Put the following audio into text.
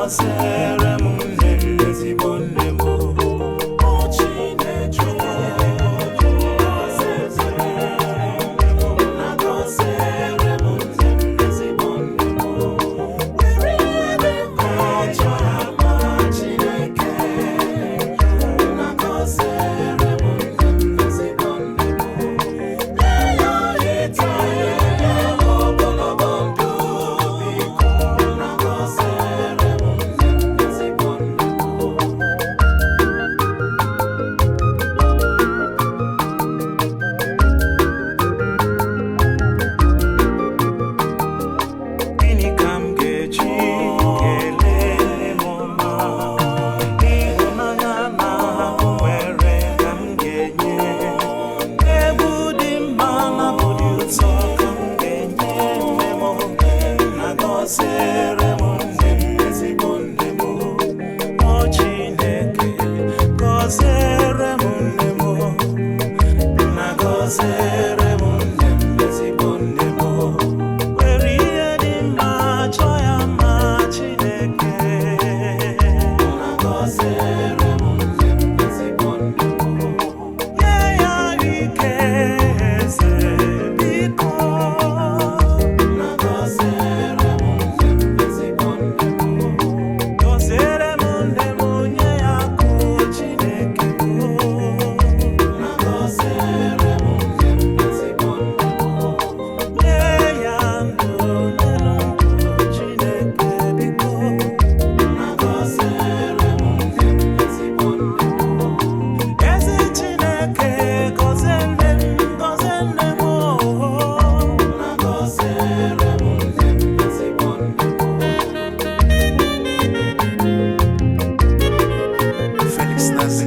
Gọziere m nne m, ezigbo nne m. O Chineke, nna gọziere m nne m, ezigbo nne m. Were ihe dị mma chọọ ya mma, Chineke. Nna gọziere m nne m, ezigbo nne m. Nye ya ite ogologo ndụ, biko. Nna gọziere m nne m, ezigbo nne m. Gịnị ka m ga-eji kelee nne m ọma? Ịhụnanya na ahụ nwere ka m ga-enye. Egwu dị mma na abụ dị ụtọ ka m ga-enye nne m. Na gọziere m nne m, ezigbo nne m. O Chineke, gọziere m nne m. Na gọziere m nne m, ezigbo nne m. Were ihe dị mma chọọ ya mma, Chineke. Na gọziere m nne m, ezigbo nne m. Nye ya ike, eze, biko. Na gọziere m nne m, ezigbo nne m. Gọziere m nne m, nye ya akụ, Chineke m. Na gọziere m nne m, ezigbo nne m. Nye ya ndụ, n'elu ndụ, Chineke biko. Na gọziere m nne m, ezigbo nne m. Ezi Chineke, gọzie nne m, gọzie nne m, oh. Na gọziere m nne m, ezigbo nne m. Felix Nazi.